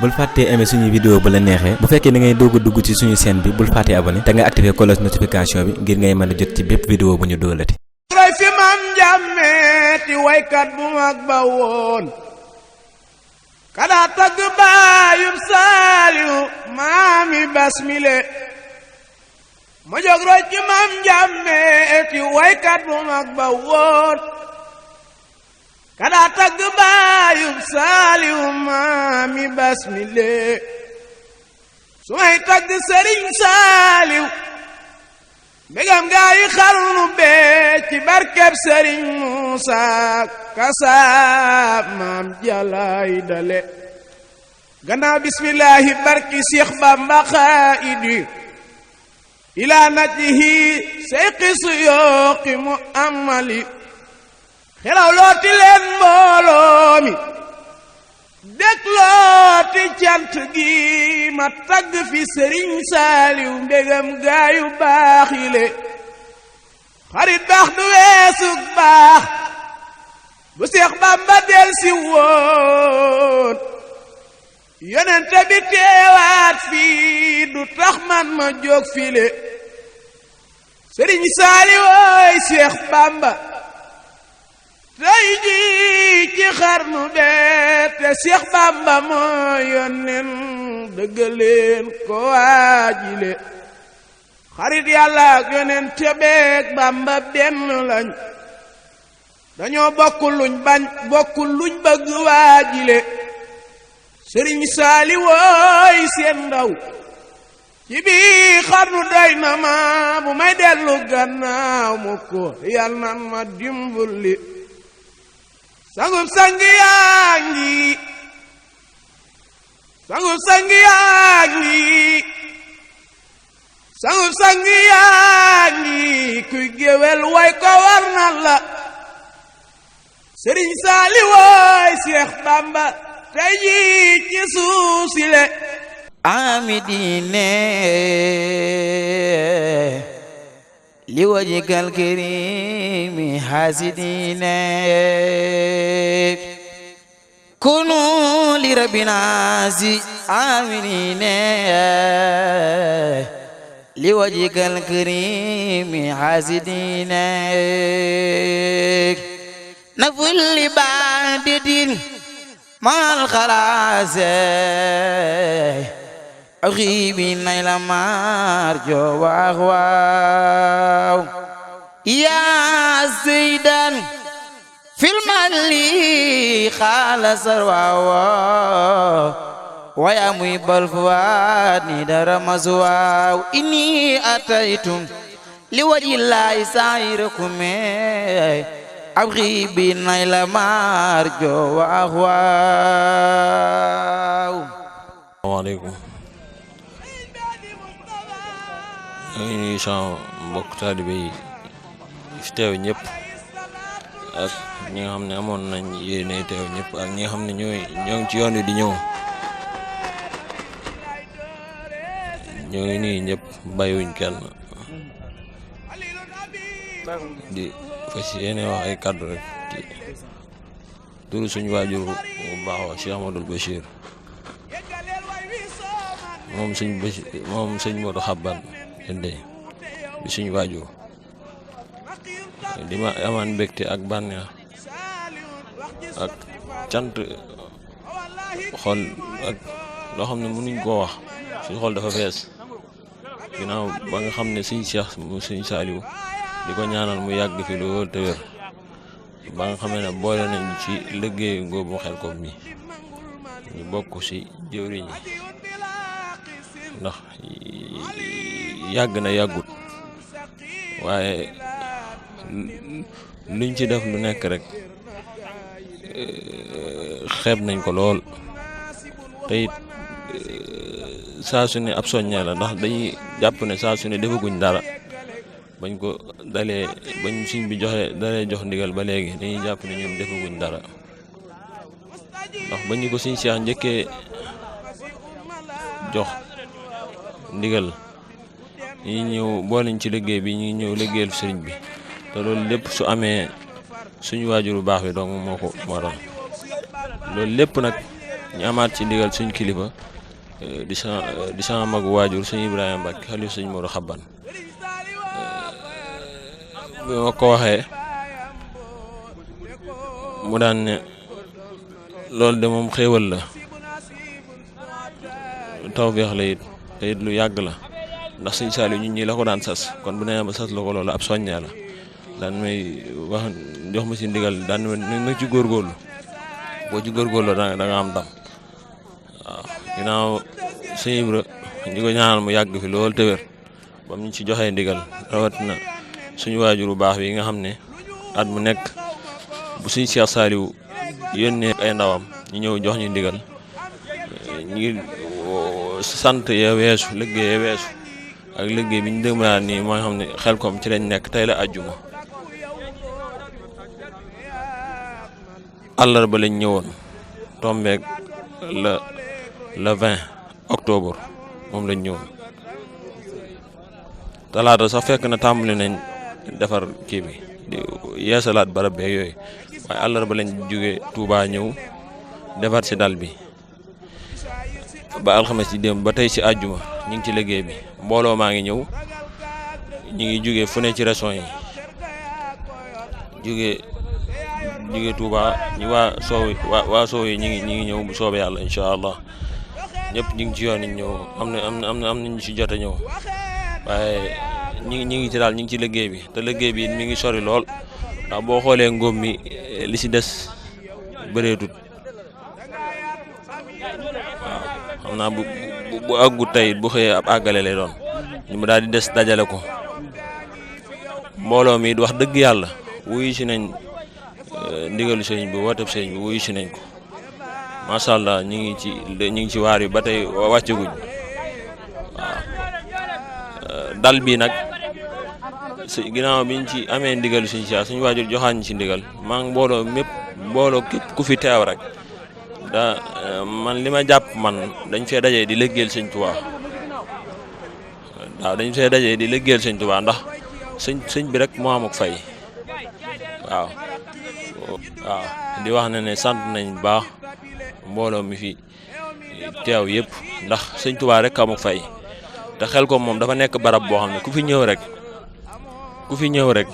bul fàttee aimer suñu vidéo bu la neexee bu fekkee da ngay doog a dugg ci suñu chaîne bi bul fàttee abonné te nga activer cloche notification bi ngir ngay mën a jot ci bépp vidéo bu ñu doolati. roy fi maam jàmmeeti waykat bu mag ba woon kada tagg baayum saaliw maami basmile ma jóg roy ci maam jàmmeeti waykat bu mag ba woon kada tagg baayum saaliw maami basmile su may tagg sëriñ saaliw mbégam gaa yi xarnu bee ci barkeb sëriñ Muusa Kasaab maam jalaay dale gannaaw bismillaahi barki Seex Bamba xaayidi ilaa najhi seyqi suyooqi mu amali xelaw looti leen mbooloo mi dëkk looti cant gi ma tagg fi sëriñ saaliw mbégam gaayu baaxile xarit baax du weesug baax bu Seex Bamba del si woon yonente bi teewaat fii du tax man ma jóg file sëriñ saaliw ooy Seex Bamba tey jii ci xarnu bee te Seex Bamba moo yónneen dëggaleen ko waajile xarit yàlla ak yónneen te beek Bamba benn lañ dañoo bokk luñ bañ bokk luñ bëgg waajile sëriñ saali wooy seen ndaw ci bii xarnu doy na ma bu may dellu gannaaw mu ko yal nan ma dimbali sangub sang yaa ngi sangub sang yaa ngi sangub sang yaa ngi kuy géwél way ko war na la sëriñ saali wooy Seex Bamba tey jii ci suuf si le amidine li wajhikal karimi hasidine kunu li rabbina zi amidine li wajhikal karimi hasidine naful ibadatin mal khalase أغيبي نيل مارجو وأغواو يا زيدا في المالي خالص رواو ويا ميب الفؤاد ندر مزواو إني أتيتم لوجه الله سائركم أغيبي نيل مارجو وأغواو. السلام عليكم. ñoo ngi sama mbokk taalibe yi fi teew ñëpp ak ñi nga xam ne amoon nañ yéene teew ñëpp ak ñi nga xam ne ñoo ngi ci yoon wi di ñëw ñoo ngi nii ñëpp bàyyiwuñ kenn di fas yéene wax ay kàddu rek ci turu suñu waajur bu baax wa Cheikh Ahmadul Bachir moom sëñ Modou Xabban ende bi suñu waajur di ma amaan mbégte ak bànneex ak cant xol ak loo xam ne mënuñ koo wax suñu xol dafa fees ginnaaw ba nga xam ne suñ Cheikh mu suñ Saaliw di ko ñaanal mu yàgg fi lool te wér ba nga xam ne boole nañ ci liggéeyu ngóobu Xelkom mi ñu bokk ci jëwriñ yi ndax yàgg na yàggut waaye luñ ci def lu nekk rek xeeb nañ ko lool te it saa su ne ab soññee la ndax dañuy jàpp ne saa su ne defaguñ dara bañ ko dalee bañ suñ bi dalee jox ndigal ba léegi dañuy jàpp ne ñun defaguñ dara ndax bañ ko suñ Seex njëkkee jox ndigal ñi ñëw booleñ ci liggéey bi ñi ñëw liggéeyal sëriñ bi te loolu lépp su amee suñu waajur bu baax bi donc moo ko waral loolu lépp nag ñu amaat ci ndigal suñ kilifa di sama mag waajur suñu Ibrahima Mbacke xalifa suñ Modou Xabban bi ma ko waxee mu daan ne loolu de moom xéewal la tawfeex la it te it lu yàgg la ndax sëñ Saliou ñun ñi la ko daan sas kon bu nee ba sas la ko loolu ab soññee la daan may wax jox ma si ndigal daan na ci góorgóorlu boo ci góorgóorlu da nga am ndam waaw ginnaaw sëñ Ibra ñu ko ñaanal mu yàgg fi loolu te wér ba mu ñu ci joxee ndigal rawatina suñu waajur bu baax bi nga xam ne at mu nekk bu suñ Cheikh Saliou yónnee ay ndawam ñu ñëw jox ñu ndigal ñu sant ya weesu liggéey ya weesu ak liggéey bi ñu dëgmalaat nii mooy xam ne Xelcom ci lañ nekk tey la àjjuma àllarba lañ ñëwoon tombeeg le 20 octobre moom lañ ñëwoon talaata sax fekk na tàmbali nañ defar kii bi di yeesalaat barab beeg yooyu waaye àllarba lañ jóge Touba ñëw defar ci dal bi ba alxames ci démb ba tey ci àjjuma ñu ngi ci liggéey bi mbooloo maa ngi ñëw ñu ngi jóge fu ne ci région yi jóge Touba ñu waa soow yi ñi ngi ñëw bu soobee yàlla incha allah ñëpp ñu ngi ci yoon yi ñëw am nañu ci jot a ñëw waaye ñi ngi ci daal ñu ngi ci liggéey bi te liggéey bi mi ngi sori lool ndax boo xoolee ngóob mi li ci des bëreetut waaw xam naa bu àggu tey bu xëyee ab àggale lay doon ñu mu daal di des dajale ko mbooloo mi wax dëgg yàlla wuyu si nañ ndigalu sëñ bi wooteb sëñ bi wuyu si nañ ko macha allah ñu ngi ci waar yi ba tey wàccaguñ waaw dal bi nag ginnaaw biñ ci amee ndigalu suñ si suñu waajur joxaañ ci ndigal maa ngi mbooloo képp ku fi teew rek man li ma jàpp man dañ fee dajee di liggéeyal sëñ Tuubaa waaw dañ fee dajee di liggéeyal sëñ Tuubaa ndax sëñ bi rek moo am ak fay waaw di wax ne sant nañ baax mbooloo mi fi teew yëpp ndax sëñ Tuubaa rek am ak fay te Xelcom moom dafa nekk barab boo xam ne ku fi ñëw rek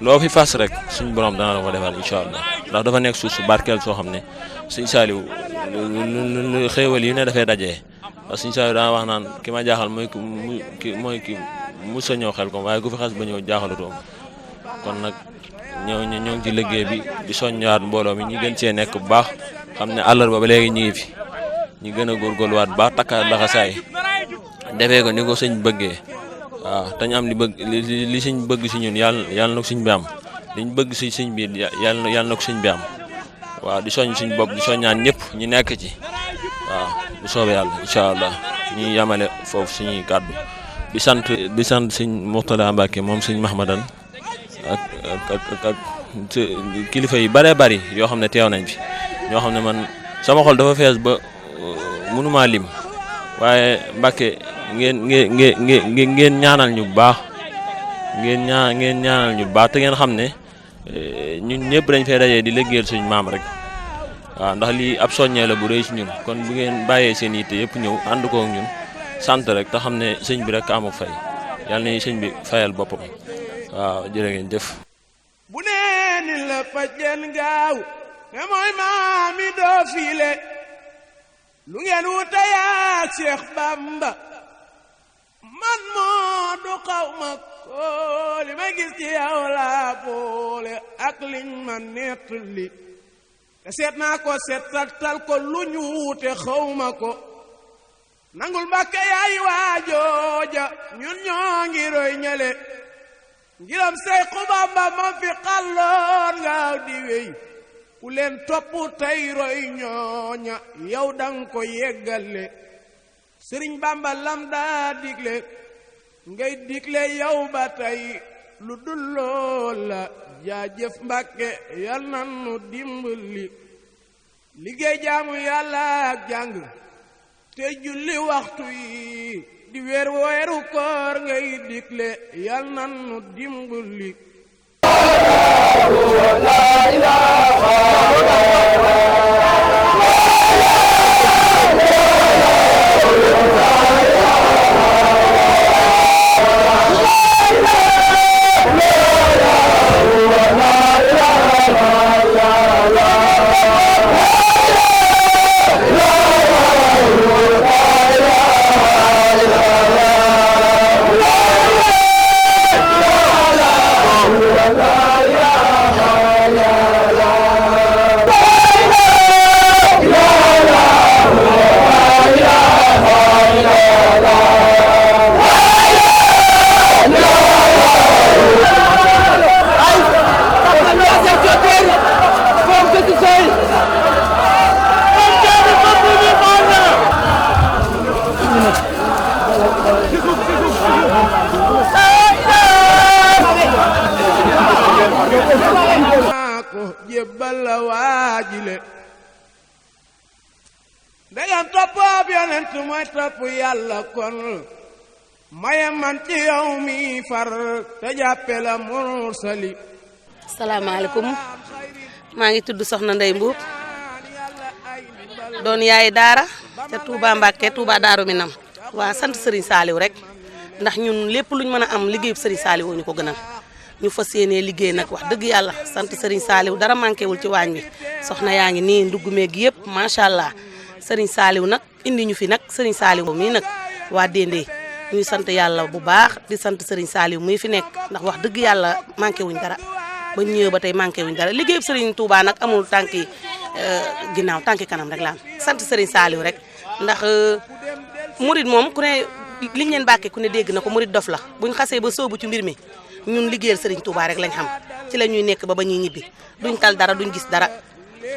loo fi fas rek suñ borom dana la ko defal incha allah ndax dafa nekk suuf su barkeel soo xam ne sëñ Saliou lu xéewal yi ne dafay dajee ndax sëñ Saliou dana wax naan ki ma jaaxal mooy ki mu sa ñëw Xelcom waaye ku fi xas ba ñëw jaaxalatoo kon nag ñoo ngi ci liggéey bi di soññaat mbooloo mi ñu gën cee nekk bu baax xam ne àllarba ba léegi ñu ngi fi ñu gën a góorgóorluwaat baax takkaat laxasaay defee ko ni ko sëñ bëggee waaw te ñu am li sëñ bëgg si ñun yàlla na ko sëñ bi am liñ bëgg si sëñ bi yàlla na ko sëñ bi am waaw di soñ suñ bopp di soññaan ñëpp ñu nekk ci waaw bu soobee yàlla incha allah ñuy yamale foofu suñuy kàddu di sant sëñ Mourtada Mbacke moom sëñ Mahmadan ak kilifa yi bëree bëri yoo xam ne teew nañ fi ñoo xam ne man sama xol dafa fees ba mënumaa lim waaye Mbacke ngeen ñaanal ñu bu baax ngeen ñaanal ñu bu baax te ngeen xam ne ñun ñëpp dañ fay dajee di liggéeyal suñ maam rek waaw ndax lii ab soññee la bu rëy ci ñun kon bu ngeen bàyyee seen yitte yëpp ñëw ànd ko ak ñun sant rek te xam ne sëñ bi rek amuk fay yàlla na sëñ bi fayal boppam waaw jërë ngeen jëf. bu nee ni la faj leen gaaw te mooy maami doo fiile lu ngeen wuta yaa Seex Bamba man moo du xaw ma ko li ma gis ci yow laa boole ak liñ ma nettali te seet naa ko seetal ko lu ñu wute xaw ma ko nangul Mbàkke yaay waajooja ñun ñoo ngi roy ñale ngiram Seexu Bamba ma fi xalloon ngaaw di wey ku leen topp tey roy ñooña yow dang ko yeggale Sëriñ Bamba lam daa digle ngay digle yow ba tey lu dul loola jaajëf Mbàkke yal na nu dimbali liggéey jaamu yàlla ak jàng te julli waxtu yi di weeru koor ngay digle yal na nu dimbali jébbal la waajile ndegam topp ab yonent mooy topp yàlla kon maye man ci yow mi far te jàppe la mursali. salaamaaleykum maa ngi tudd Soxna Ndey Mbuub doon yaay daara ca Touba Mbacke Touba Daaru Minam waa sant Serigne Saliou rek ndax ñun lépp luñ mën a am liggéeyub Serigne Saliou ñu ko gënal ñu fas yéenee liggéey nag wax dëgg yàlla sant Serigne Saliou dara manqué wul ci waañ wi soxna yaa ngi nii ndugg meeg yëpp macha allah Serigne Saliou nag indi ñu fi nag Serigne Saliou mii nag waa Dendé ñuy sant yàlla bu baax di sant Serigne Saliou muy fi nekk ndax wax dëgg yàlla manqué wuñ dara ba ñëw ba tey manqué wuñ dara liggéeyub Serigne Touba nag amul tànki ginnaaw tànki kanam rek laan sant Serigne Saliou rek ndax murid moom ku ne liñ leen bàkkee ku ne dégg na ko murid dof la buñ xasee ba soobu ci mbir mi ñun liggéeyal Serigne Touba rek lañ xam ci la ñuy nekk ba ñuy ñibbi duñ tal dara duñ gis dara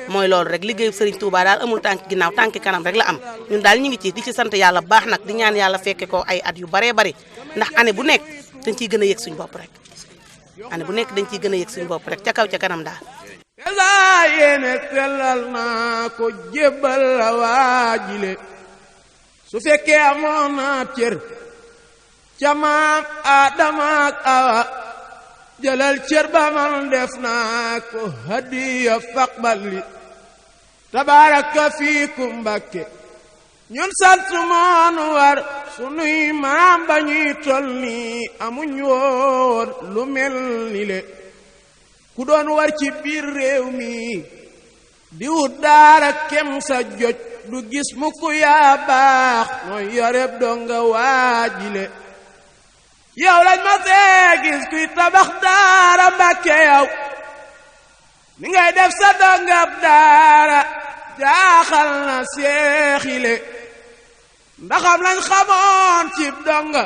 mooy loolu rek liggéeyu Serigne Touba daal amul tànk ginnaaw tànki kanam rek la am ñun daal ñu ngi ci di ci sant yàlla bu baax nag di ñaan yàlla fekke ko ay at yu baree bari ndax année bu nekk dañ ciy gën a yëg suñu bopp rek année bu nekk dañ ciy gën a yëg suñu bopp rek ca kaw ca kanam daal. esa yéene sellal naa ko jébbal la waajile su fekkee amoon na cër ca maam Adama ak Awa jëlal cër ba man def naa ko hadiya faqbali tabaraka fiikum Mbàkke ñun sant moonu war sunuy maam ba ñuy tol nii amuñ woon lu mel ni le ku doon war ci biir réew mi di wut daara kem sa joj du gis mukk yaa baax mooy yoreb donga waajile yow lañ ma see gis kuy tabax daara Mbàkke yow ni ngay def sa dongab daara jaaxal na seexile ndaxam lañ xamoon cib donga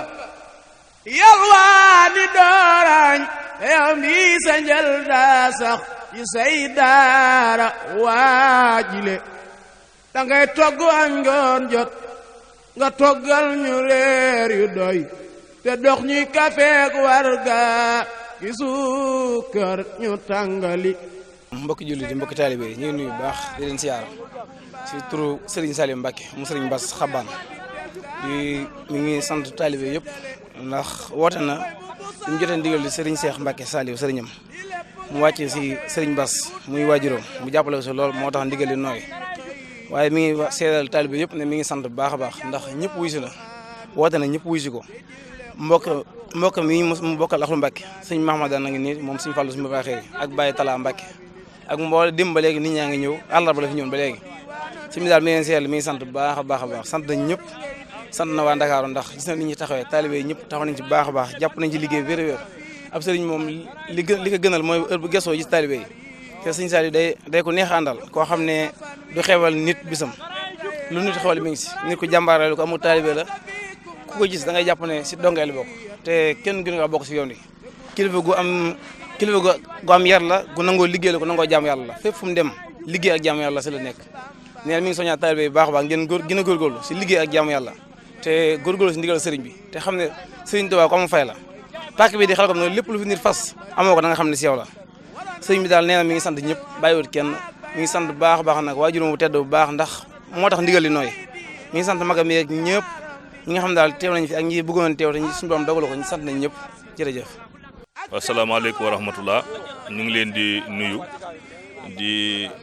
yow waa ni doorañ te yow mbii sa njël daa sax ci say daara waajile dangay togg añ ngoon jot nga toggal ñu reer yu doy te dox ñuy kafeek warga ki suukar ñu tàngali. mbokki jullit yi mbokki taalibe yi ñu ngi nuyu bu baax di leen siyaara si turu Serigne Saliou Mbacke mu Serigne Bass Xabaan di mi ngi sant taalibe yëpp ndax woote na li mu jotee ndigal di Serigne Cheikh Mbacke Saliou Serignam mu wàcce si Serigne Bass muy waajuróom mu jàppale ko si lool moo tax ndigal li nooy waaye mi ngi seedal taalibe yëpp ne mi ngi sant bu baax a baax ndax ñëpp wuy si la woote na ñëpp wuy si ko mbokk mi mu bokkal Axlu Mbacke sëñ Mahamadan na ngi nii moom sëñ Fallou suñu baaxee ak Baye Talla Mbacke ak mboole dem ba léegi nit ñaa ngi ñëw àllarba la fi ñëwoon ba léegi si mi daal mi ngi seetlu mi ngi sant bu baax a baax a baax sant nañ ñëpp sant na waa Ndakaaru ndax gis na nit ñi taxawee taalibe yi ñëpp taxaw nañ ci baax a baax jàpp nañ ci liggéey bi wér ab sëriñ moom li ko gënal mooy heure bu gesoo gis taalibe yi te sëñ Saliou day ko neex àndal koo xam ne du xewal nit bisam lu nit xewal mi ngi si nit ku jàmbaare la ko amul taalibe la ku ko gis da ngay jàpp ne si dongeel bokk te kenn gënu nga bokk si yoon wi kilifa gu am yar la gu nangoo liggéey la gu nangoo jaamu yàlla la fépp fu mu dem liggéey ak jaamu yàlla si la nekk nee na mi ngi soññaat taalibe yi baax a baax ngeen gën a góorgóorlu si liggéey ak jaamu yàlla te góorgóorlu si ndigal sëriñ bi te xam ne sëriñ Tuubaa ko am fay la pàkk bi di xel ko ne lépp lu fi nit fas amoo ko da nga xam ne si yow la sëriñ bi daal nee na mi ngi sant ñëpp bàyyiwut kenn mi ngi sant bu baax a baax nag waajuram bu tedd bu baax ndax moo tax ndigal li nooy mi ngi sant magam yeeg ñëpp ñi nga xam daal teew nañ fi ak ñi bëggoon teew te suñu borom dogalu ko ñu sant nañ ñëpp jërëjëf asalaamaaleykum wa rahmatullah ñu ngi leen di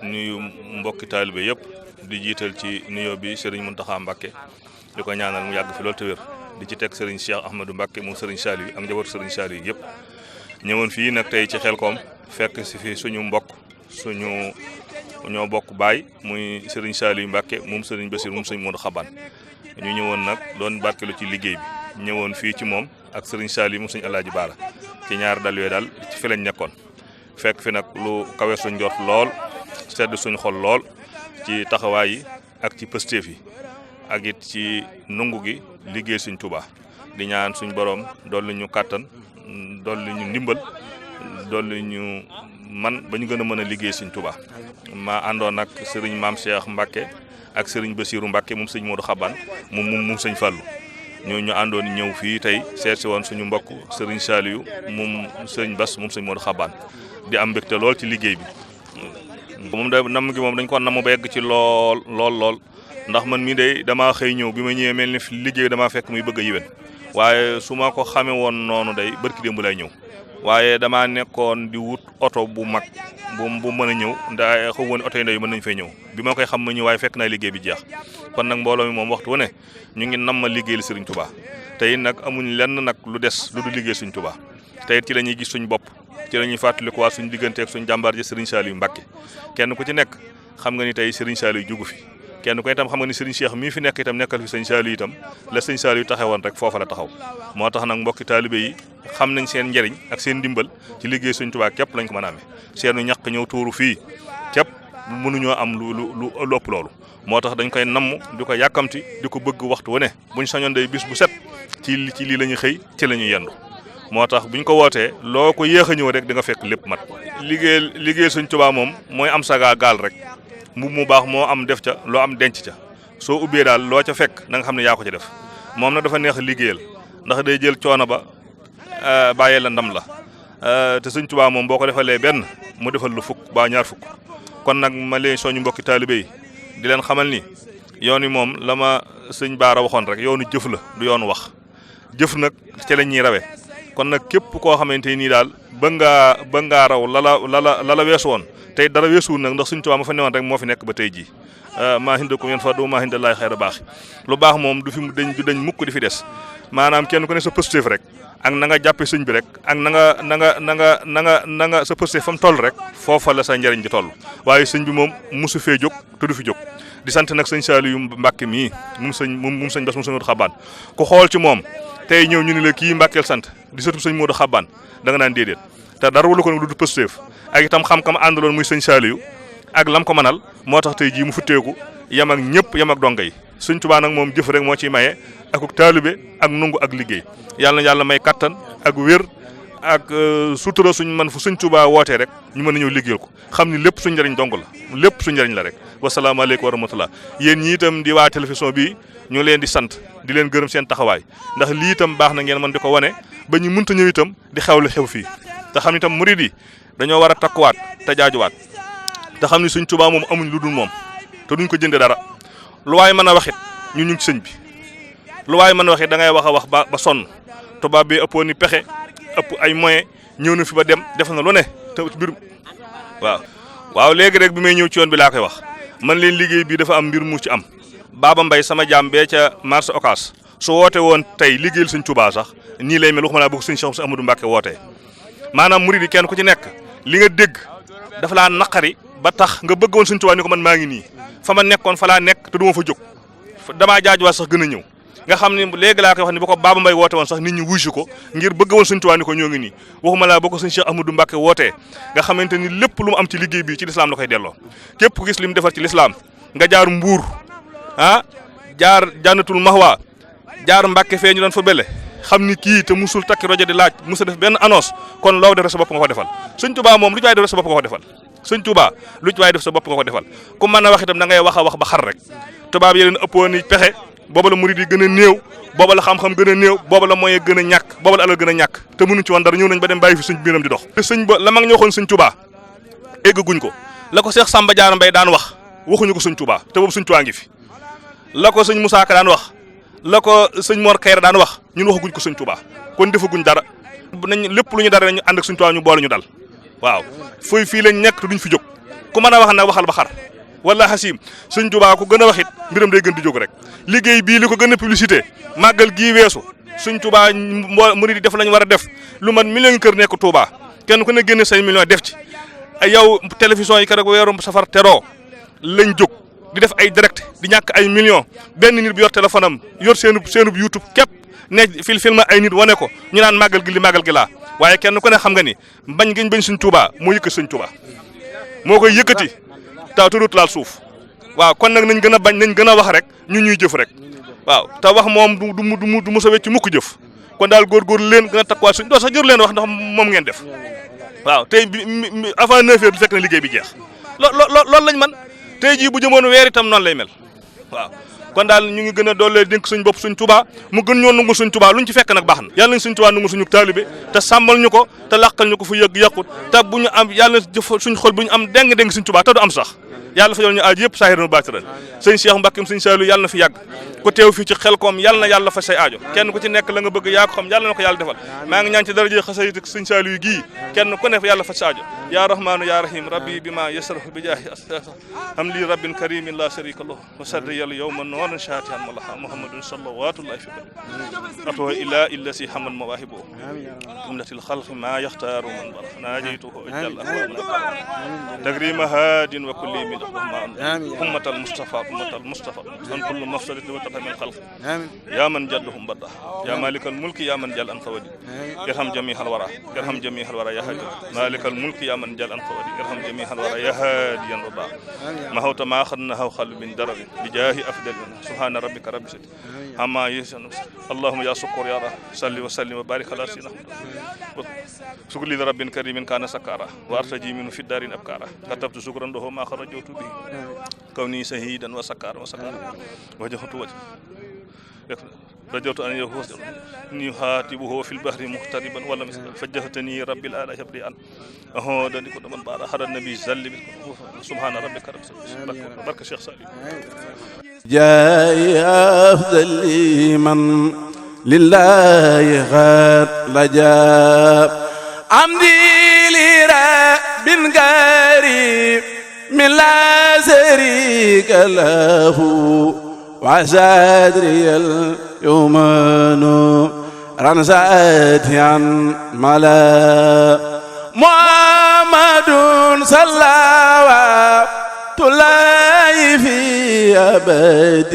nuyu mbokki taalibe yëpp di jiital ci nuyoo bi Serigne Mountakha Mbacké di ko ñaanal mu yàgg fi loolu te wér di ci teg Serigne Cheikh Ahmadou Mbacké moom Serigne Saliou ak njabootu Serigne Saliou yëpp ñëwoon fii nag tey ci Xelkom fekk si fi suñu mbokk ñoo bokk baay muy Serigne Saliou Mbacké moom Serigne Bassirou moom Serigne Modou Xaban ñu ñëwoon nag doon barkelu ci liggéey bi ñëwoon fii ci moom ak Serigne Saliou moom Serigne Alaaji Baara ci ñaar dal yooyu daal ci fi lañ nekkoon fekk fi nag lu kawe suñ jot lool sedd suñ xol lool ci taxawaay yi ak ci pëstéef yi ak it ci nungu gi liggéey suñ Tuubaa di ñaan suñ borom dolli ñu kàttan dolli ñu ndimbal dolli ñu man ba ñu gën a mën a liggéey suñ Tuubaa ma àndoon ak Serigne Maam Cheikh Mbacké ak Serigne Bassirou Mbacké moom Serigne Modou Xaban moom Serigne Fallou ñu àndoon ñëw fii tey seet si woon suñu mbokk Serigne Saliou moom Serigne Bass moom Serigne Modou Xaban di am mbégte lool ci liggéey bi moom da namm gi moom dañ ko namm ba yegg ci lool ndax man mii de damaa xëy ñëw bi ma ñëwee mel ni liggéey damaa fekk muy bëgg a yiwen waaye su ma ko xamee woon noonu day barki démb lay ñëw waaye damaa nekkoon di wut oto bu mag bu mën a ñëw ndaa xaw woon oto yi ndaw yi mën nañu fay ñëw bi ma koy xam ma ñëw waaye fekk naa liggéey bi jeex kon nag mbooloo mi moom waxtu wu ne ñu ngi nam ma liggéeyal Serigne Touba tey nag amuñ lenn nag lu des lu du liggéey Serigne Touba tey ci la ñuy gis suñ bopp ci la ñuy fàttaliku waa suñ digganteeg suñ jàmbaar ji Serigne Saliou Mbacké kenn ku ci nekk xam nga ni tey Serigne Saliou jugu fi kenn ku itam xam nga ni Serigne Cheikh mii fi nekk itam nekkal fi Serigne Saliou itam la Serigne Saliou taxawoon rek foofa la taxaw moo tax nag mbokki taalibe yi xam nañ seen njëriñ ak seen ndimbal ci liggéey Serigne Touba képp lañ ko mën a amee seenu ñàkk ñëw tuuru fii képp mënuñoo am lu ëpp loolu moo tax dañ koy namm di ko yàkkamti di ko bëgg waxtu wu ne buñ sañoon day bis bu set ci lii la ñuy xëy ci la ñuy yendu moo tax buñ ko wootee loo ko yéex a ñëw rek di nga fekk lépp mat liggéey Serigne Touba moom mooy am saga gaal rek mu baax moo am def ca loo am denc ca soo ubbee daal loo ca fekk na nga xam ne yaa ko ca def moom nag dafa neex a liggéeyal ndax day jël coono ba bàyyee la ndam la te Serigne Touba moom boo ko defalee benn mu defal lu fukk ba ñaar fukk kon nag ma leen soñu mbokki taalibe yi di leen xamal ni yoon wi moom la ma sëñ Baara waxoon rek yoonu jëf la du yoonu wax jëf nag ci la ñuy rawee kon nag képp koo xamante nii daal ba ngaa raw la weesu woon tey dara weesuwul nag ndax Serigne Touba ma fa newoon rek moo fi nekk ba tey jii maa hindakum yanfadu maa hindallaahi xayra baax lu baax moom du dañ mukk di fi des maanaam kenn ku ne sa positif rek ak na nga jàppe sëñ bi rek ak na nga sa positif fa mu toll rek foofa la sa njëriñ ji toll waaye sëñ bi moom mosu fee jóg te du fi jóg di sant nag sëñ Saliou Mbacké mii moom sëñ Bass moom sëñ Modou Xaban ku xool ci moom tey ñëw ñu ne la kii Mbàkkeel sant di sëtu sëñ Modou Xaban da nga naan déedéet te dara wala ko nag lu du positif ak itam xam-xam àndaloon muy sëñ Saliou ak lam ko manal moo tax tey jii mu futteeku yam ak ñëpp yam ak donga yi Sëñ Tuubaa nag moom jëf rek moo ciy maye ak taalibe ak nungu ak liggéey yàlla na yàlla may kattan ak wér ak sutura suñ man fu Sëñ Tuubaa wootee rek ñu mën a ñëw liggéeyal ko xam ni lépp suñ njëriñ dong la lépp suñ njëriñ la rek wasalaamaaleykum wa rahmatullah yéen ñi itam di waa télévision bi ñu ngi leen di sant di leen gërëm seen taxawaay ndax lii itam baax na ngeen mën di ko wane ba ñu mënta ñëw itam di xewlu xew fii te xam ni itam murid yi dañoo war a takkuwaat te jaajuwaat te xam ni Sëñ Tuubaa moom amuñ lu dul moom te duñ ko jënde dara lu waay mën a waxit ñu ngi ci sëñ bi lu waay mën a waxit da ngay wax a wax ba sonn tubaab bi ëppoon ni pexe ëpp ay moyens ñëw na fi ba dem def na lu ne te mbir waaw léegi rek bi may ñëw ci yoon bi laa koy wax man leen liggéey bi dafa am mbir mu ci am Baba Mbaye sama jaam bee ca marché Ocass su woote woon tey liggéeyal Sëñ Tuubaa sax nii lay mel waxuma laa bëgg Sëñ Cheikh Ahmadou Mbacké wootee maanaam murid yi kenn ku ci nekk li nga dégg dafa laa naqari ba tax nga bëggoon Sëñ Tuubaa ni ko man maa ngi nii fa ma nekkoon fa laa nekk te du ma fa jóg damaa jaajuwaat sax gën a ñëw nga xam ne léegi laa koy wax ni ba ko Baba Mbaye woote woon sax nit ñi wuy si ko ngir bëgg woon Sëñ Tuubaa ni ko ñoo ngi nii waxuma laa ba ko Sëñ Cheikh Ahmadou Mbacké wootee nga xamante ni lépp lu mu am ci liggéey bi ci lislaam la koy delloo képp ku gis li mu defar ci lislaam nga jaar Mbuur jaar Jannatul Mahwa jaar Mbacké fee ñu doon fa bele xam ni kii te musul takki rajo di laaj musul def benn annonce kon loo def sa bopp nga ko defal Sëñ Tuubaa moom lu ci waay def sa bopp nga ko defal Sëñ Tuubaa lu ci waay def sa bopp nga ko defal ku mën a wax itam da ngay wax a wax ba xar rek tubaab yi leen ëppoon ni pexe booba la murid yi gën a néew booba la xam-xam gën a néew booba la moyen gën a ñàkk booba la alal gën a ñàkk te mënuñ ci woon dara ñëw nañ ba dem bàyyi fi suñ biiram di dox te sëñ ba la mag ñoo xoon Sëñ Tuubaa eggaguñ ko la ko Seex Samba Jaara Mbay daan wax waxuñu ko Sëñ Tuubaa te boobu Sëñ Tuubaa ngi fi la ko sëñ Musaa Ka daan wax la ko sëñ Mor Kayre daan wax ñun waxaguñ ko Sëñ Tuubaa kon defaguñ dara nañ lépp lu ñu dara ñu ànd ak Sëñ Tuubaa ñu boole ñu dal waaw fii lañ nekk te duñ fi jóg ku mën a wax nag waxal ba xar wala xasim Sëñ Tuubaa ku gën a wax it mbiram day gën di jóg rek liggéey bii li ko gën a publicité màggal gii weesu Sëñ Tuubaa murid yi def lañ war a def lu man million kër nekk Tuubaa kenn ku ne génne 5 millions def ci yow télévision yi keroog weeru safar teroo lañ jóg di def ay direct di ñàkk ay millions benn nit bi yor téléphone am yor seenub YouTube képp ne film ay nit wane ko ñu naan màggal gi li màggal gi laa waaye kenn ku ne xam nga ni bañ giñ bañ Sëñ Tuubaa moo yëkkati Sëñ Tuubaa moo koy yëkkati taw turut laal suuf waaw kon nag nañ gën a bañ nañ gën a wax rek ñun ñuy jëf rek waaw te wax moom du mos a wecc mukk jëf kon daal góorgóorlu leen gën a takkuwaat suñ doo sax jëru leen wax ndax moom ngeen def waaw tey bi avant 9 heures fekk na liggéey bi jeex loolu lañ man tey jii bu jëmoon weer itam noonu lay mel waaw kon daal ñu ngi gën a doole dénk suñ bopp Sëñ Tuubaa mu gën ñoo nungul Sëñ Tuubaa luñ ci fekk nag baax na yàlla nañ Sëñ Tuubaa nungul suñu taalibe te sàmmal ñu ko te làqal ñu ko fu yëg yàqut te bu ñu am yàlla suñ xol bu ñu am deng Sëñ Tuubaa te du am sax yàlla fa yoon ñu aaj yëpp saahiran baatinan sëñ Cheikh Mbacke sëñ Saliou yàlla na fi yàgg ku teew fii ci Xelkom yàlla na yàlla fa say aajo kenn ku ci nekk la nga bëgg yaa ko xam yàlla na ko yàlla defal maa ngi ñaan ci daraje xasayid sëñ Saliou gii kenn ku nekk yàlla fa sa aajo ya rahmanu ya rahim rabbi bima yasrahu bi jaahi am li rabbin karimin la sharika lahu wa sadda yàlla yawman nooran shatihan malaha muhammadun salawatullahi fi atwa ila illasi haman mawahibu jumlatil khalqi ma yaxtaaru man bar najaytuhu ajal tagrima hadin wa kulli min أمة المصطفى عن كل مفسدة وتقى من خلق يا من جدهم بدا يا مالك الملك يا من جل أنت ودي ارحم جميع الورى ارحم جميع الورى يا هادي مالك الملك يا من جل أنت ودي ارحم جميع الورى يا هادي الرضا ما هو ما أخذناه خلو من درب بجاه أفضل سبحان ربك رب العزة عما يصفون اللهم يا شكر يا رب صل وسلم وبارك على سيدنا شكر لرب كريم كان سكارا وارتجي منه في الدار أبكارا كتبت شكرا له ما خرجت به كوني شهيدا وسكارا وجهت وجه رجوت أن يهاتبه في البحر مغتربا ولم فجهتني ربي الآلة يبري أن أهودني كل من بار أخر النبي زل سبحان ربك رب العزة بركة شيخ سالم جاي أفضل من لله غير لجاب عمدي لرب قريب من لا شريك له وعسادري اليوم نورا ساتي عن ملا محمد صلوات الله في أبد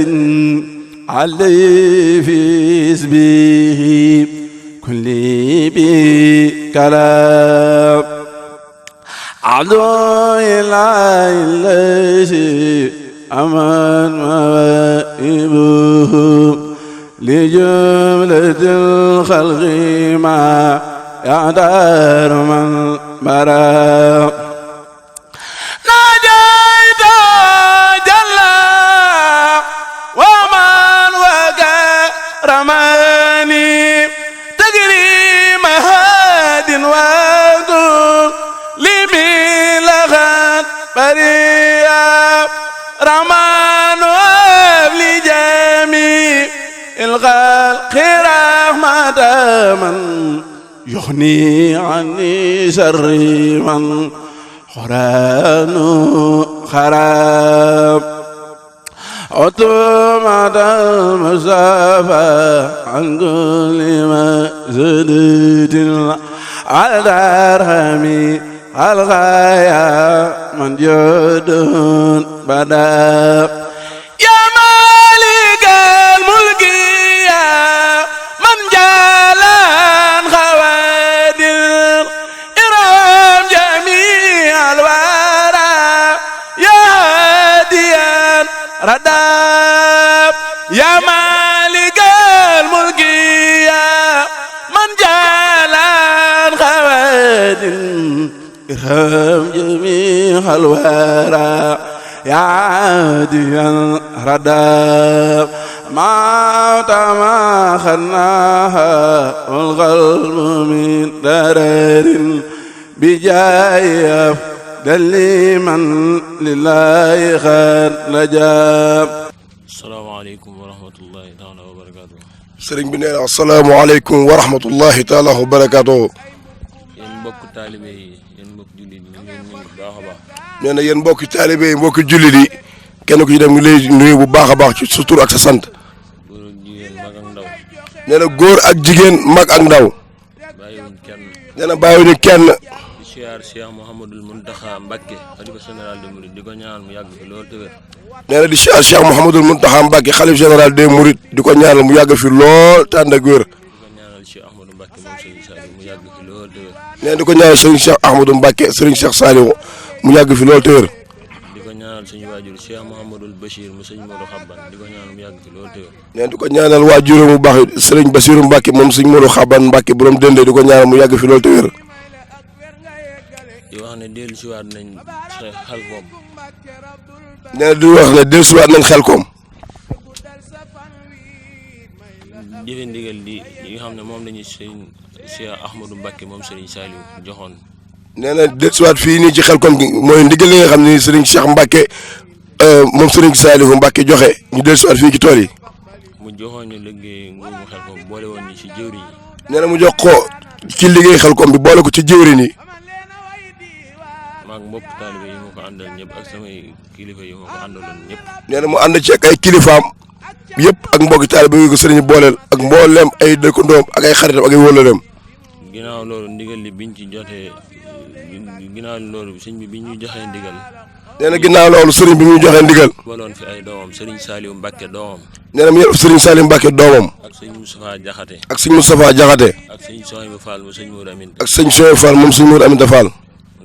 عليه في اسمه كل بكلام عدو إله الذي أمان موائبه لجملة الخلق ما يعدار من برا ناجيت جل ومن وكرمني تكريم هاد وقل لملغت بريا رحمن وابلي جميع الخلق رحمة من يغني عني شر من قرآن خراب عتمة المصطفى عن كل مسجد على درهمي الغاية من جود بدا يا مالك الملك يا من جلال خوادر إرام جميع الورى يا هاديا رداب يا مالك الملك يا من جلال خوادر إرهام جميع الورى يا عاديا رداب ما خناها والقلب من درر بجاي أفضل من لله خير لجاب salaamaaleykum wa rahmatullahi taala wa barakaatu. sëriñ bi nee na asalaamaaleykum wa rahmatullahi taala wa barakaatu. yéen mbokk taalibe yi yéen mbokk jullit yi ñu ngi leen nuyu bu baax a baax. nee na yéen mbokki taalibe yi mbokki jullit yi kenn ku ci dem ngi lay nuyu bu baax a baax ci sa tur ak sa sant. góor ak jigéen mag ak ndaw. nee na góor ak jigéen mag ak ndaw. bàyyiwuñ kenn. nee na bàyyiwuñu kenn. di siyaar Cheikh Mouhamadul Mountakha Mbacké xalifa général des mourides di ko ñaanal mu yàgg fi loolu te wér. nee na di siyaar Cheikh Mouhamadul Mountakha Mbacké xalif général des mourides di ko ñaanal mu yàgg fi lool te ànd ak wér. di ko ñaanal Cheikh Ahmadou Mbacké moom Serigne Saliou mu yàgg fi loolu te wér. nee na di ko ñaanal Serigne Cheikh Ahmadou Mbacké Serigne Cheikh Saliou mu yàgg fi lool te wér. di ko ñaanal suñu waajur Cheikh Mouhamadul Bachir mu sëñ Modou Xabban di ko ñaanal mu yàgg fi loolu te wér. nee na di ko ñaanal waajuram bu baax Serigne Bassirou Mbacké moom sëñ Modou Xabban Mbacké borom dende di ko ñaanal mu yàgg fi lool te wér. di wax ne dellusiwaat nañ xel koom. nee na di wax ne dellusiwaat nañ xel koom. jëfe ndigal li nga xam ne moom lañu sëñ Cheikh Ahmadou Mbacké moom Serigne Saliou joxoon. nee na dellusiwaat fii nii ci xel koom gi mooy ndigal li nga xam ne Serigne Cheikh Mbacké moom Serigne Saliou Mbacké joxe ñu dellusiwaat fii ci tool yi. mu joxoon ñu liggéey nguumu xel koom boole woon ñu ci jëwriñ yi. nee na mu jox ko ci liggéey xel koom bi boole ko ci jëwriñ yi. maag mbokk taalibe yi ma ko àndal ñëpp ak samay kilifa yi ma ko àndaloon ñëpp. nee na mu ànd ci ak ay kilifaam yëpp ak mbokki taalibe yi ko sëriñ booleel ak mbooleem ay dëkkandoom ak ay xaritam ak ay wóllëreem. ginnaaw loolu ndigal li biñ ci jotee ginnaaw loolu sëñ bi biñ ñu joxee ndigal. nee na ginnaaw loolu sëriñ bi ñu joxee ndigal. baloon fi ay doomam Serigne Saliou Mbacké doomam. nee na mu yor Serigne Saliou Mbacké doomam. ak sëñ Moustapha Diakhaté. ak sëñ Moustapha Diakhaté. ak sëñ Sohaybou Fall mu sëñ Mourou Aminta. ak sëñ Sohaybou Fall moom sëñ Mourou Aminta Fall.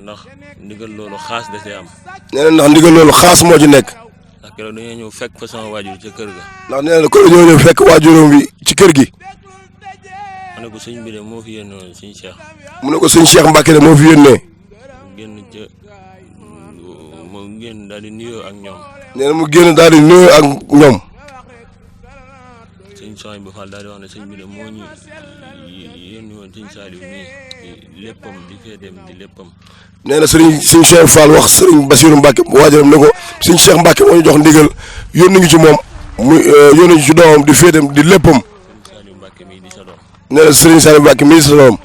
ndax ndigal loolu xaas da cee am. nee na ndax ndigal loolu xaas moo ci nekk. ndax keroog dañoo ñëw fekk fa sama waajur ca kër ga. ndax nee na ko dañoo ñëw fekk waajuram bi ci kër gi. ma ne ko sëñ bi de moo fi yónnee woon sëñ Cheikh. mu ne ko sëñ Cheikh Mbacké de moo fi yónnee. génn daal di nuyoo ak ñoom. nee na mu génn daal di nuyoo ak ñoom. sëñ Sohaybou Fall daal di wax ne sëñ bi de moo ñu yónni woon sëñ Saliou nii léppam di féeteem di léppam. nee na sëñ Cheikh Fall wax sëriñ Bassirou Mbacké waajuram ne ko sëñ Cheikh Mbacké moo ñu jox ndigal yónni ngi ci moom mu yónni ngi ci doomam di féeteem di léppam. sëñ Saliou Mbacké mii di sa doom. nee na sëriñ Saliou Mbacké mii di sa doom.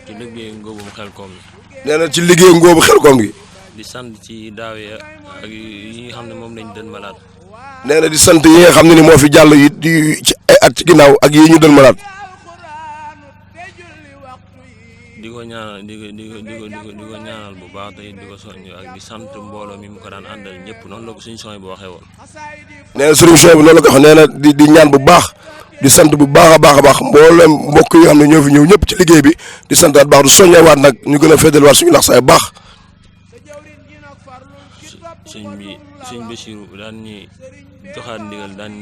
ci liggéey ngóobum xel koom gi. nee na ci liggéey ngóobu xel koom gi. di sant ci daaw ya ak yi nga xam ne moom lañ dën malaat. nee na di sant yi nga xam ne ni moo fi jàll yi di ci ay at ci ginnaaw ak yi ñu dën malaat. di ko ñaanal di ko ñaanal bu baax tey di ko soññ ak di sant mbooloo mi mu ko daan àndal ñëpp noonu la ko suñu soñ bu waxee woon. nee na sëriñ Sohaybou noonu la ko wax nee na di ñaan bu baax di sant bu baax a baax mboolem mbokk yi xam ne ñoo fi ñëw ñëpp ci liggéey bi di santaat baax du soññewaat nag ñu gën a féddaliwaat suñu laxsaay baax. sëñ Bassirou daan ñuy joxaat ndigal daan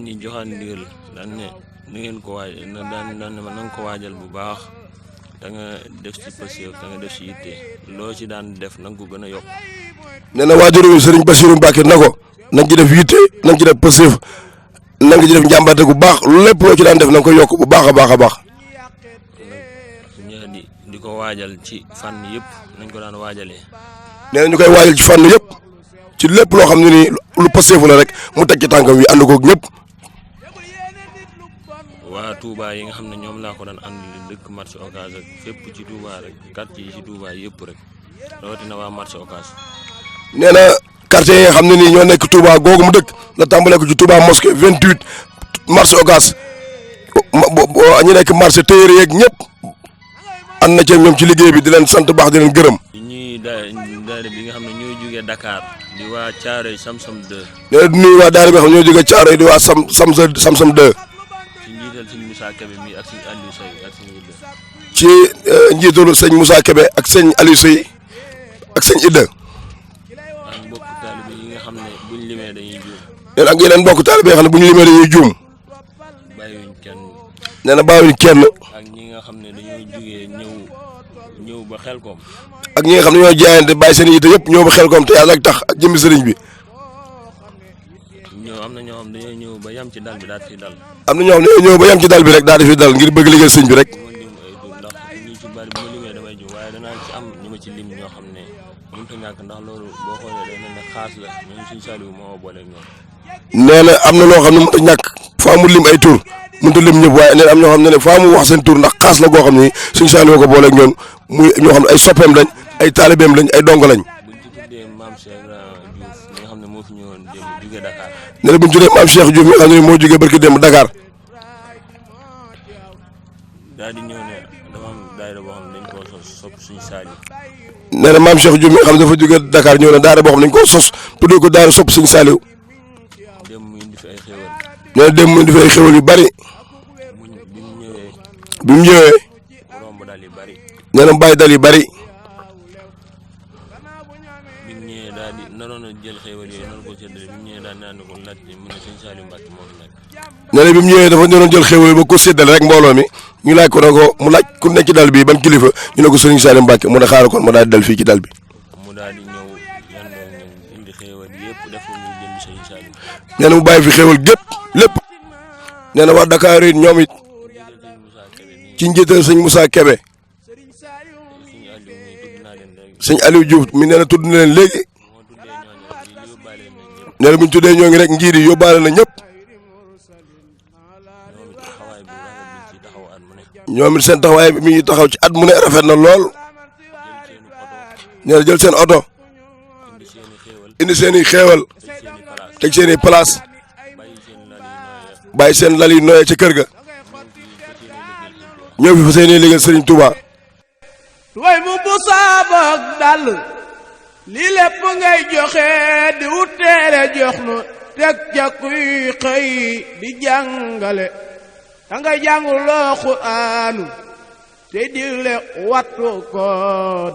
ñuy joxaat ndigal daan ne na ngeen ko waaj daan ne ma na nga ko waajal bu baax da nga def ci passion da nga def ci yitte loo ci daan def na nga ko gën a yokk. nee na waajur wi sëriñ Bassirou Mbacké na ko nañ ci def yitte nañ ci def passion na nga ci def njàmbate bu baax lépp loo ci daan def na nga ko yokk bu baax a baax a baax. di ko waajal ci fànn yëpp nañ ko daan waajalee. nee na ñu koy waajal ci fànn yëpp ci lépp loo xam ne nii lu passeefu la rek mu teg ci tànkam yi ànd koog ñëpp. waa Touba yi nga xam ne ñoom laa ko daan ànd dëkk marché Ocass ak fépp ci Touba rek quartier yi ci Touba yëpp rek rawatina waa marché Ocass. nee na quartier yi nga xam ne nii ñoo nekk Touba googu mu dëkk la tàmbalee ko ci Touba mosquée 28 marché Ocass ñu nekk marché téere yeeg ñëpp ànd na ci ñoom ci liggéey bi di leen sant baax di leen gërëm. ñuy daayira bi nga xam ne ñooy jógee Dakar di waa Thiaroye Samsam 2. nee na di nuyu waa daayira bi nga xam ne ñoo jógee Thiaroye di waa Samsam 2. ci njiital sëñ Moussa Kébé mi ak sëñ Aliou Seye ak sëñ Idda. ci njiitalu sëñ Moussa Kébé ak sëñ Aliou Seye ak sëñ Idda. ak mbokk taalibe yi nga xam ne buñ limee dañuy juum. nee na ak yeneen mbokk taalibe yi nga xam ne buñ limee dañuy juum. bàyyiwuñ kenn. nee na bàyyiwuñ kenn. ak ñi nga xam ne dañoo jugee ñëw ba Xelkom. ak ñi nga xam ne ñoo jaayante bàyyi seen yitte yëpp ñëw ba Xelkom te yàlla ak tax ak jëmmi sëriñ bi. am na ñoo xam dañoo ñëw ba yam ci dal bi daal di fi dal. am na ñoo xam ne dañoo ñëw ba yam ci dal bi rek daal di fi dal ngir bëgg liggéey sëñ bi rek. ndax ñi ci bari bu ma limee damay jóg waaye danaa ci am ñu ma ci lim ñoo xam ne mënut a ñàkk ndax loolu boo xoolee day mel ne xaas la ñoom suñu Saliou moo boole ñoom. nee na am na loo xam ne mënut a ñàkk faa mu lim ay tur mënut a lim ñëpp waaye nee na am ñoo xam ne faa mu wax seen tur ndax xaas la goo xam ne Sëñ Saliou ko booleeg ñoom muy ñoo xam ne ay soppeem lañ ay taalibeem lañ ay dongo lañ. nee na bu ñu tuddee maam Cheikh Diouf mi nga xam ne moo jógee barki démb Dakar. daal di ñëw ne dafa am daayira boo xam ne dañ koo sos sopp Sëñ Saliou. nee na maam Cheikh Diouf mi nga xam ne dafa jógee Dakar ñëw ne daayira boo xam ne dañ koo sos tuddee ko daayira sopp Sëñ Saliou. dem mu indi fi ay xéwal. nee na dem mu indi fi ay xéwal yu bari. bi mu ñëwee. romb dal yu bari. nee na mu bàyyi dal yu bari. bi mu ñëwee daal di naroon a jël xéwal yooyu noonu ko séddale bi mu ñëwee daal naan ko laajte mu ne Sëñ Saliou Mbacke moo fi nekk. nee na bi mu ñëwee dafa doon jël xéwal ba ko séddale rek mbooloo mi ñu laaj ko ne ko mu laaj ku nekk ci dal bi ban kilifa ñu ne ko Sëriñ Saliou Mbacke mu ne xaaral kon mu daal di dal fii ci dal bi. mu daal di ñëw yandoo ñoom indi xéwal yëpp def ko ñu jëm Sëñ Saliou. nee na mu bàyyi fi xéwal gépp lépp nee na waa Dakar it ñoom it ci njiital sëñ Moussa Kébé sëñ Aliou Diouf mi nee na tudd na leen léegi nee na bu ñu tuddee ñoo ngi rek njiit yi yóbbaale na ñëpp ñoom it seen taxawaay mi ngi taxaw ci at mu ne rafet na lool nee na jël seen oto indi seen i xéewal teg seen i place bàyyi seen lal yi nooyee ca kër ga ñëw fi fa seen i liggéey Serigne Touba. way mu bu saaboog dàll lii lépp ngay joxe di wuteere jox nu teg ca kuy xëy di jàngale da ngay jànguloo Qur'aanu te digle wattu ko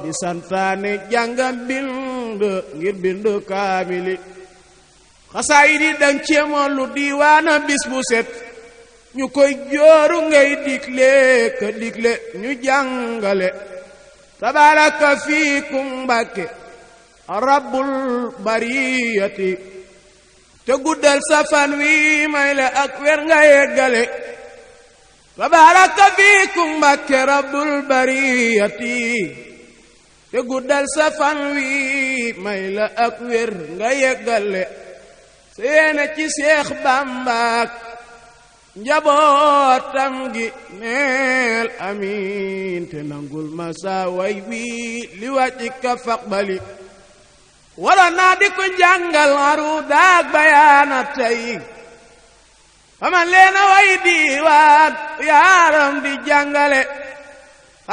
di santaane jàngam bind ngir bind kaamili xasaayid yi dang ceemoon lu diiwaana bis bu set ñu koy jooru ngay digle ñu jàngale tabaraka fiikum Mbàkke rabbul bariyati te guddal safan wi may la ak wer nga yeggale tabaraka fiikum Mbàkke rabbul bariyati te guddal safan wi may la ak wer nga yeggale seena ci Seex Bàmbaak njabootam gi neel amiin te nangul ma saa way wii li wàcci ka faqbali wala naa di ko jàngal arudaak bayaana tey faman leena way diiwaan yaaram di jàngale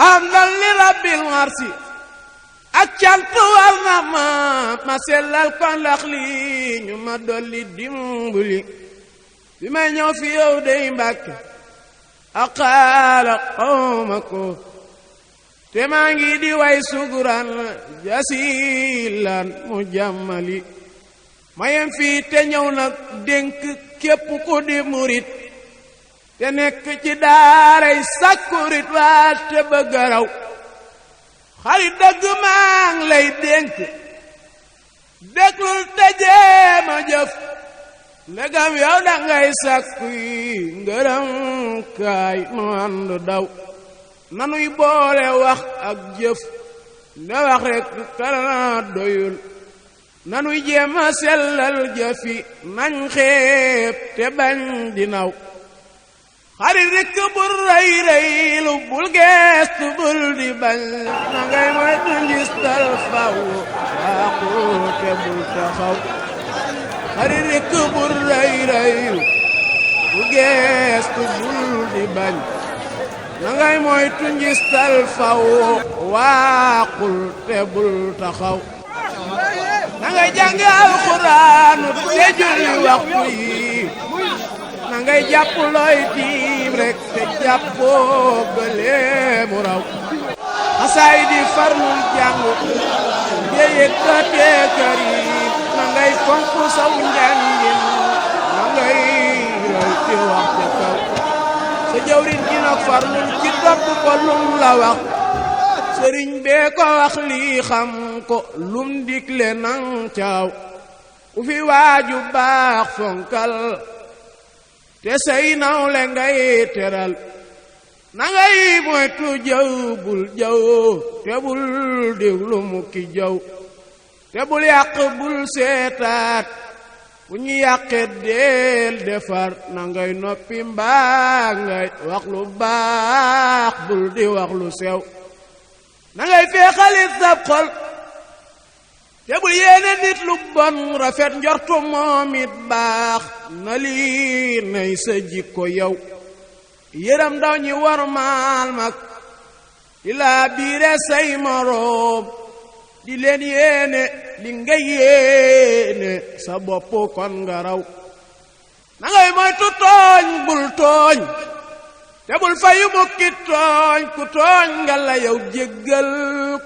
hamdal li rabbil arsi ak cant war na ma sellal ko ndax lii ñu ma dolli dimbali bi may ñëw fi yow dey Mbàkke aqaala qawma ko te maa ngi di way suguran jasilan mu jàmmali mayem fii te ñëw nag dénk képp ku di murit te nekk ci daaray sakkurit waa te bëgg raw xarit dëgg maa ngi lay dénk déglul te jéema jëf ndegam yow dangay sàkku yi ngërëm kaay nu ànd daw nanuy boole wax ak jëf nde wax rekk kana doyul nanuy jéema sellal jëfi nañ xeeb te bañ di naw xarit rekk bul rëy rëylu bul geestu bul di bañ na ngay moytu njistal faw waaxu te bul taxaw xarit rekk bul rëy rëylu bul geestu bul di bañ na ngay moytu njistal faw waaxul te bul taxaw na ngay jàngi alxuraanu te julli waxtu yi na ngay jàpp looy tiim rek te jàppoo gëlee mu raw xasaay di farlul jàng de yëkkatee karim na ngay fonk saw njàngin na ngay roy ci wax ca kaw sa jawrin ji nag farlul ci topp ko lum la wax sëriñ bee ko wax lii xam ko lum digle nang caaw ku fi waaju baax fonkal te say nawle ngay teral na ngay moytu jëw bul jëw te bul déglu mukki jëw te bul yàq bul seetaat fu ñu yàqee deel defar na ngay noppi mbaa ngay wax lu baax bul di wax lu sew na ngay feexalit sab xol te bul yéene nit lu bon rafet njortu moom it baax na lii nay sa jikko yow yërëm ndaw ñi war maal mag di laa biire say moroom di leen yéene li nga yéene sa bopp kon nga raw na ngay moytu tooñ bul tooñ te bul fayu mukki tooñ ku tooñ nga la yow jéggal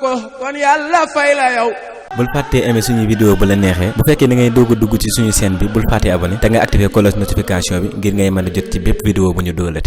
ko kon yàlla fay la yow. bul fàttee aimer suñu vidéo bu la neexee bu fekkee da ngay doog a dugg ci suñu chaîne bi bul fàttee abonné te nga activer cloche notification bi ngir ngay mën a jot ci bépp vidéo bu ñu dóolati.